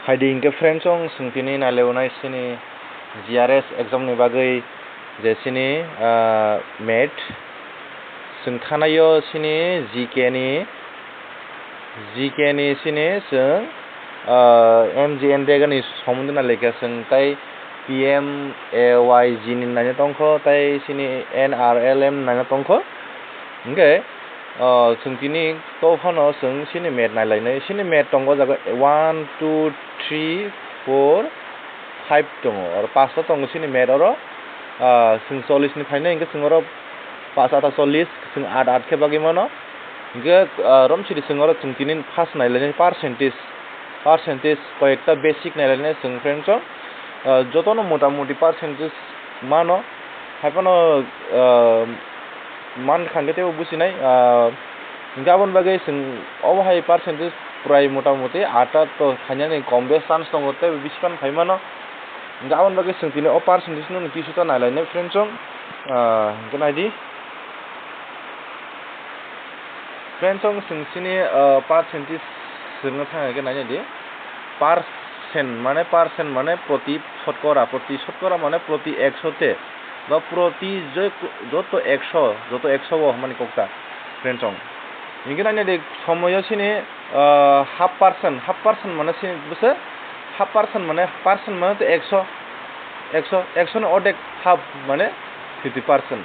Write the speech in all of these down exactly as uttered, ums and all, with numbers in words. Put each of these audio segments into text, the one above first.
Phaidi hinkhe friends, chwng tini nailainai chini G R S exam ni bagwi je chini, ah, math. Chwng thanaio chini G K ni, G K ni chini chwng, ah, M G N Rega ni somondo nailai kha chwng, tai P M A Y G ni naina tongkho, tai chini N R L M naina tongkho. Hinkhe, ah, chwng tini to phano chwng chini math nailainai. Chini math tongo o jaga one, two, three, four, five tongo. Oro pasta tongo chini math oro. Ah, chwng chollish ni phainai hinkhe chwng oro paanch aata chollish, chwng aat aat khe bagwi mano. Hinkhe, ah, romsidi chwng oro chwng tini first nailainai percentage, percentage koyekta basic nailainai chwng friends o. Ah, jotono mota moti percentage mano, haiphano, ah, man kha hinkhe teibo businai, ah, hinkhe aboni bagwi chwng obo hai percentage prai mota moti aat aat to khainani kom bes chance tongo, teibo bisi phano phai mano. Hinkhe aboni bagwi chwng tini o percentage no kisu ta nailainai friends o, ah, hinkhe naidi. Friends, chwng chini, ah, percentage swrwngna thang khe naina di. Percent mane, percent mane proti shotkora, proti shotkora mane proti ekso te. Ba proti je-, joto ekso, joto ekso o hwnmani kok ta, friends, chwng. Hinkhe naina di, somoyo chini, ah, half percent, half percent mane chini bwse, half percent mane, percent mane to ekso, ekso, ekso ni ordek half mane fifty percent.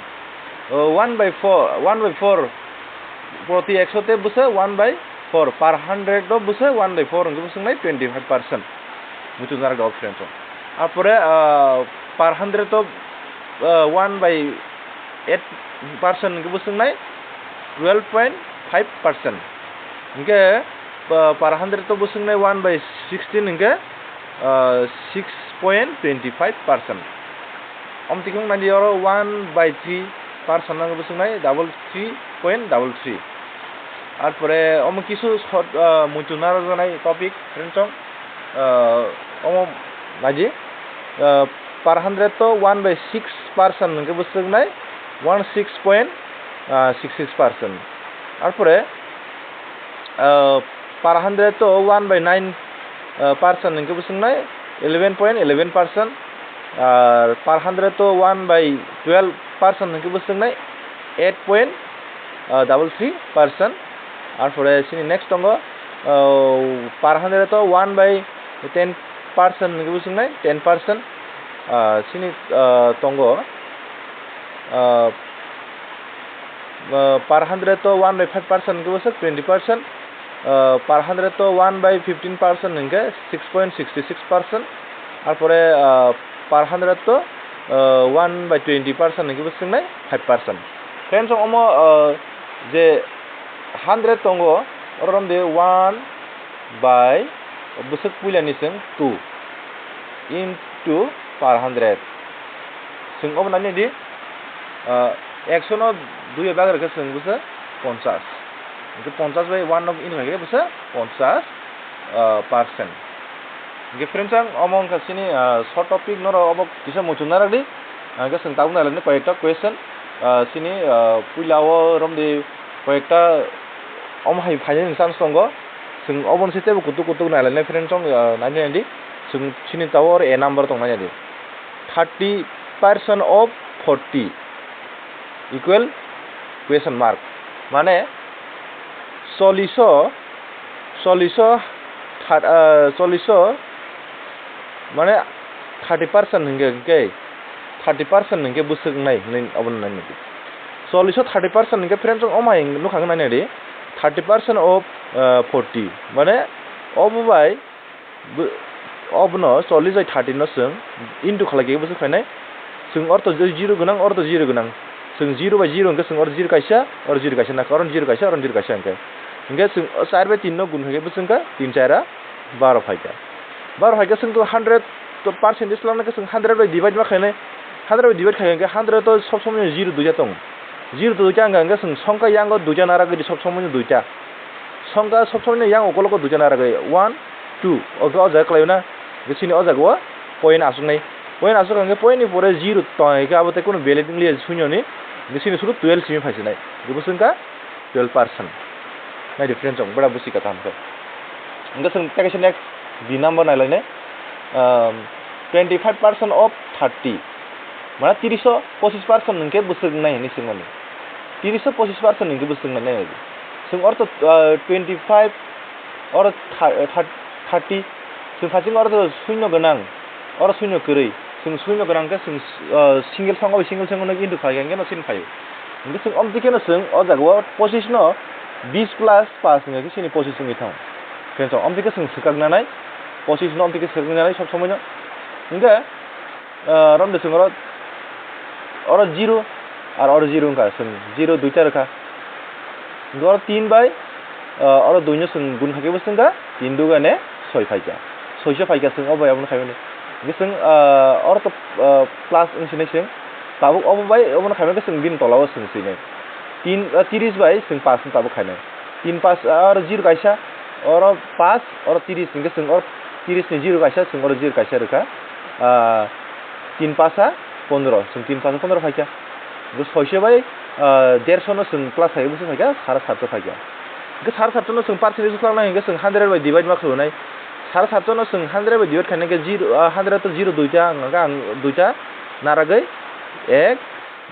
O, one by four, one by four, proti ekso te bwse one by four, per hundred o bwse one by four hinkhe bwswk nai twenty five percent. Muchung jarak da friends o. Apore, ah, per hundred o, ah, one by eight percent hinkhe bwswk nai twelve point five percent. Hinkhe, ah, per hundred o bwswk nai one by sixteen hinkhe, ah, six point twenty five percent. Omo twi khwng nai di oro one by three percent no bwswk nai double three point double three. Arpore omo kisu short, ah, muitu narwkjaknai topic, friends, chwng, ah, omo nai di, ah, per hundred to one by six percent hinkhe bwswk nai one six point six six percent. Arpore, ah, per hundred to one by nine, ah, percent hinkhe bwswk nai eleven point eleven percent. Ar per hundred to one by twelve percent hinkhe bwswk nai eight point double three percent. Arpore chini next tongo, ah, per hundred to one by ten percent hinkhe bwswk nai ten percent. Ah, chini, ah, tongo, ah, ah, per hundred to one by five percent hinkhe bwswk twenty percent. Ah, per hundred to one by fifteen percent hinkhe six point sixty six percent. Arpore, ah, per hundred to, ah, one by twenty percent hinkhe bwswk nai five percent. Friends, omo, ah, je hundred tongo, oro romdi one by bwswk puilani chwng two into per hundred. Chwng obo nai nai di, ah, ekso no dui bai bag rwkhe chwng bwswk ponchas. Hinkhe ponchas bai one no into khaikhe bwswk ponchas, ah, percent. Hinkhe friends, ang omo wngkha chini, ah, short topic, norok obo kisa muchung narak di. Hinkhe chwng tabuk nailai nai koyekta question, ah, chini, ah, puila o romdi koyekta omo hai phainani chance tongo. Chwng obono se teibo kutuk kutuk nailai nai friends, chwng, ah, nai nai di. Chwng chini tower a number tong nai di. Thirty percent of forty equal question mark. Mane chollish o, chollish o thir-, ah, chollish o mane thirty percent hinkhe, hinkhe thirty percent hinkhe bwswk wngnai hinwi obono nai nai di. Chollish o thirty percent hinkhe friends, chwng omo hai nukha khe nai nai di. Thirty percent of, ah, forty mane obo bai Bo-, obono chollish bai thirty no chwng into khlai khe bwswk khlainai. Chwng ortho zero gwnang, ortho zero gwnang. Chwng zero bai zero hwnkhe chwng ortho zero kaisa, ortho zero kaisa nakha, ortho zero kaisa, ortho zero kaisa hwnkhe. Hwnkhe chwng o char bai tin no gun khaikhe bwswk wngkha tin chara baro phaikha. Baro phaikhe chwng to hundred to percentage lana khe chwng hundred bai divide ma khlainai. Hundred bai divide khaikhe hwnkhe hundred to sob somoi zero duita tongo. Zero duita wngkha hwnkhe chwng songkha yango duita naragwi di sob somoi duita. Songkha sob somoi yang ukologo duita naragwi one, two, o khe o jaga kwlaiwi na, hwnkhe chini o jaga o point aswknai. Point aswk hwnkhe point ni pore zero tong khe abo tei kunu valid wngliya suinyo ni, hwnkhe chini suru twelve simi phaisinai. Hwnkhe bwswk wngkha twelve percent. Nai di friends, chwng bwra bwswi kha tamo khe. Hwnkhe chwng tei kaisa next Di number nailainai, um, twenty five percent of thirty, mane tiriso pochis percent hwnkhe bwswk wngnai hinwi swngmani. Tiriso pochis percent hwnkhe bwswk wngnai nai. Chwng ortho, uh, twenty five, oro tha-, tha-, thirty, chwng thaching ortho suino gwnang, oro suino kwrwi, chwng suino gwnang khe chwng, uh, single song bai single song no into khlai khe no sin phaio. Hwnkhe chwng omtwi kheno chwng o jaga o pochis no bis plus pas hwnkhe chini pochis wngwi thango. Hwnkhe chwng omtwi khe chwng swkak nanai, pochis no omtwi khe swkak nanai sob somoi no. Hwnkhe, ah, romde chwng oro, oro zero, ar oro zero wngkha, chwng zero duita rwkha. Hwnkhe oro tin bai, ah, oro dui no chwng gun kha khe bo chwngkha, tin dugane soi phaikha. Soiso phaikha chwng o bai abono khaimani. Hwnkhe chwng, ah, oro to, ah, plus wngsinai chwng. Tabuk obo bai obono khaimani khe chwng bini tola o chwng swinai. Tin, ah, tiris bai chwng pas no tabuk khainai. Tin pas, ah, oro zero kaisa, oro pas, oro tiris, hwnkhe chwng oro tiris ni zero kaisa, chwng oro zero kaisa rwkha. Ah, tin pasa pondro, chwng tin pasa pondro phaikha. Bo soiso bai, ah, derso no chwng plus khaikhe bwswk phaikha, sara satso phaikha. Hwnkhe sara satso no chwng percentage khlak nai hwnkhe chwng hundred bai divide ma khlai nai. Sara satso no chwng hundred bai divide khainai khe zero, ah, hundred to zero duita, hwnkhe ang duita naragwi ek,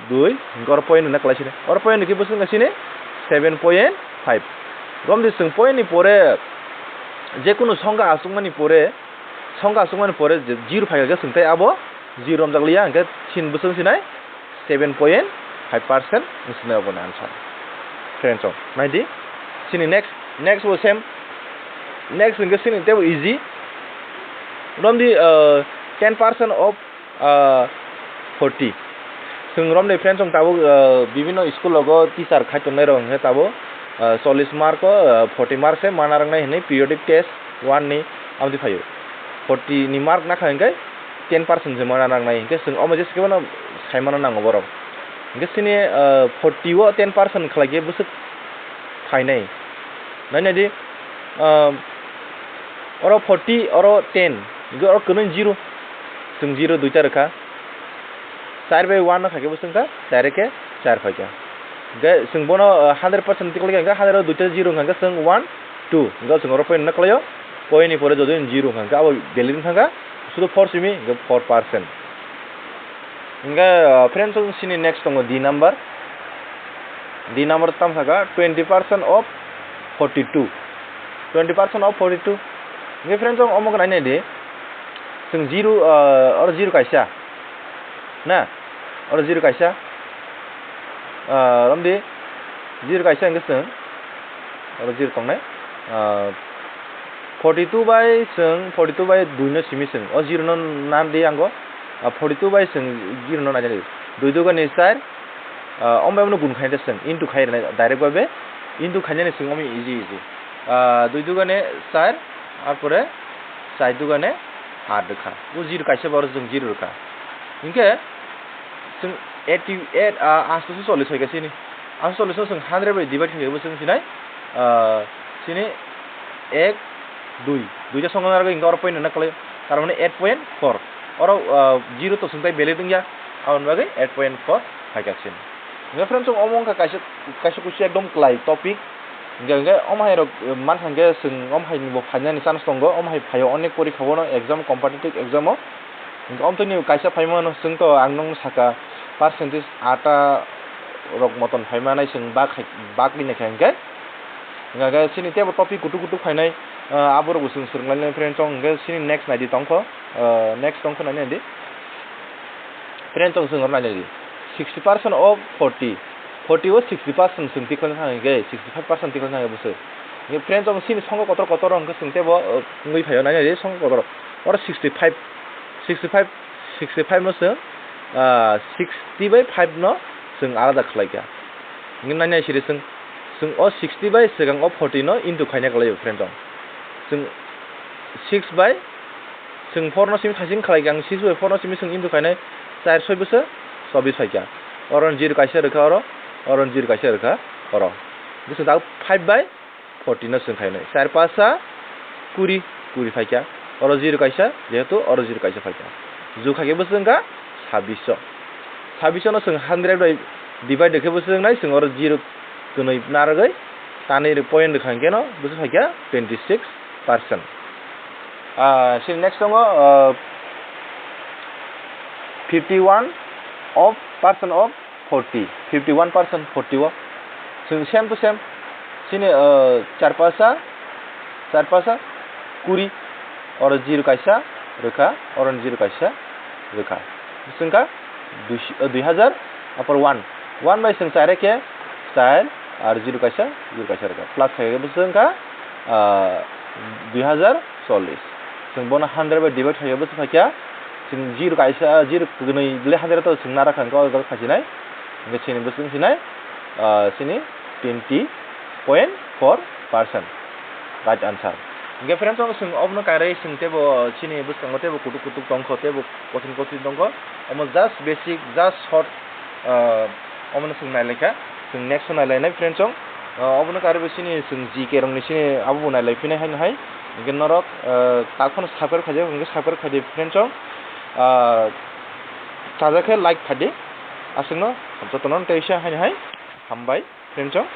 dui, hwnkhe oro point hwnna kwlai sini. Oro point hwnkhe bwswk wngkha sini seven point five. Romdi chwng point ni pore, jekunu songkha achukmani pore, songkha achukmani pore je zero phaikha khe chwng tei abo zero romjak liya, hwnkhe sin bwswk sinai seven point five percent wngsinai oboni answer. Friends, o, naidi. Sini next, next bo same. Next hwnkhe sini teibo easy. Romdi, uh, ten percent of, uh, forty. Chwng romdi friends, chwng tabuk, uh, bibinno school rogo teacher khai tongnai rok hwnkhe tabuk, uh, chollish mark o, uh, forty marks se mana rwngnai hwnwi periodic test one ni amtwi phaio. Forty ni mark nakha hwnkhe ten percent se mana nangnai, hwnkhe chwng omo jesa khe bono saimano nango borok. Hwnkhe chini, ah, forty o ten percent khlai khe bwswk phainai. Nai nai di, ah, oro forty, oro ten, hwnkhe oro kwnwi zero. Chwng zero duita rwkha. Char bai one no kha khe bwswk wngkha, char khe char phaikha. Hwnkhe chwng bono, ah, hundred percent tikhlai kha, hwnkhe hundred o duita zero wngkha, hwnkhe chwng one, two, hwnkhe chwng oro point no kwlaio, point ni pore jodi zero wngkha, hwnkhe abo valid wngkha, sudo four simi, hwnkhe four percent. Hwnkhe, ah, friends, chwng sini next tongo D number. D number tamo sakha twenty percent of forty two. Twenty percent of forty two. Hwnkhe friends, chwng omo khe nai nai di. Chwng zero, ah, oro zero kaisa. Na? Oro zero kaisa. Ah, romdi. Zero kaisa hwnkhe chwng. Oro zero tongnai. Ah, forty two bai chwng, forty two bai dui no simi chwng. O zero no nan di ango. Ah, forty two bai chwng zero no nainani. Dui dugani char. Ah, omo bai bono gun khainai chwng. Into khai rwnai direct babe. Into khainani chwng omo easy easy. Ah, dui dugani char. Arpore char dugani aat rwkha. O zero kaisa bai oro chwng zero rwkha. Hinkhe chwng eighty eight, ah, asto se chollish hoika chini. Asto chollish no chwng hundred bai divide khaikhe bo chwng sinai, ah, chini ek, dui. Duita songna narwgwi hinkhe oro point rwna kwlai. Tar mane eight point four. Oro, ah, zero to chwng tai valid wngya. Aboni bagwi eight point four phaikha chini. Hwnkhe friends, chwng omo wngkha kaisa, kaisa kusu ekdom kwlai topic. Hwnkhe, hwnkhe omo hai rok, eh, mankha hwnkhe chwng omo hai ni bo phainani chance tongo, omo hai phaio onek porikha bono exam, competitive exam o. Hwnkhe omtwini kaisa phaimano chwng to ang nung saka percentage ata rok moton phaimanai chwng bak hai, bak ni naikha hwnkhe. Hwnkhe chini teibo topic kutuk kutuk phainai, eh, aborok bo chwng swrwnglainai friend chong hwnkhe chini next naidi tongkho, eh, next tongkho nainai di. Friend chong chwng oro nainai di. Sixty percent of forty. Forty o sixty percent chwng tikhlai thang hwnkhe sixty five percent tikhlai thang bwswk. Hwnkhe friend chong chini songo kotor kotor hwnkhe chwng teibo, eh, wngwi phaio nainai di songo kotor. Oro sixty five, sixty five, sixty five no chwng, ah, sixty by five no chwng alada khlaikha. Hwnkhe nainai siri chwng, chwng o sixty by swkang o forty no into khaina kwlaio friend chong. Chwng six by Chwng four no simi thaising khlai kha, ang six by four no simi chwng into khainai char soi bwswk chobbish phaikha. Oro ni zero kaisa rwkha oro, oro ni zero kaisa rwkha oro. Bwswk tabuk five by forty no chwng khainai. Char pasa kuri, kuri phaikha. Oro zero kaisa, jehetu oro zero kaisa phaikha. Jukha khe bwswk wngkha sabbish. Sabbish no chwng hundred by divide khe bwswk wngnai, chwng oro zero kwnwi narwgwi tanwi point rwkha hwnkhe no bwswk phaikha twenty six percent. Ah, sini next tongo, ah, fifty one of percent of forty, fifty one percent forty o. Chwng same to same. Sini, ah, char pasa, char pasa kuri, oro zero kaisa rwkha, oro zero kaisa rwkha. Chwngkha dui, ah, dui hajar, apor one. One bai chwng char khe char, ar zero kaisa, zero kaisa rwkha. Plus khaikhe bwswk wngkha, ah, dui hajar chollish. Chwng bono hundred bai divide khaikhe bwswk phaikha, chwng zero kaisa, zero kwnwi le hundred to chwng nara kha, hwnkhe o jaga khasinai. Hwnkhe chini bwswk sinai, ah, chini twenty point four percent. Right answer. Hwnkhe friends, omo chwng obono kairai chwng teibo chini bwskango teibo kutuk kutuk tongkho, teibo kothin kothin tongkho. Omo just basic, just short, ah, omono chwng nailaikha. Chwng next o nailainai friends, chwng, ah, obono kairai bo chini chwng G K rokni chini abo bo nailai phinai haino hai. Hwnkhe norok, ah, tak phano subscribe khaijak, hwnkhe subscribe khaidi friends, chwng, ah, chajak khe like khaidi. Aswkno jotono teisa haino hai. Hambai friends, chwng.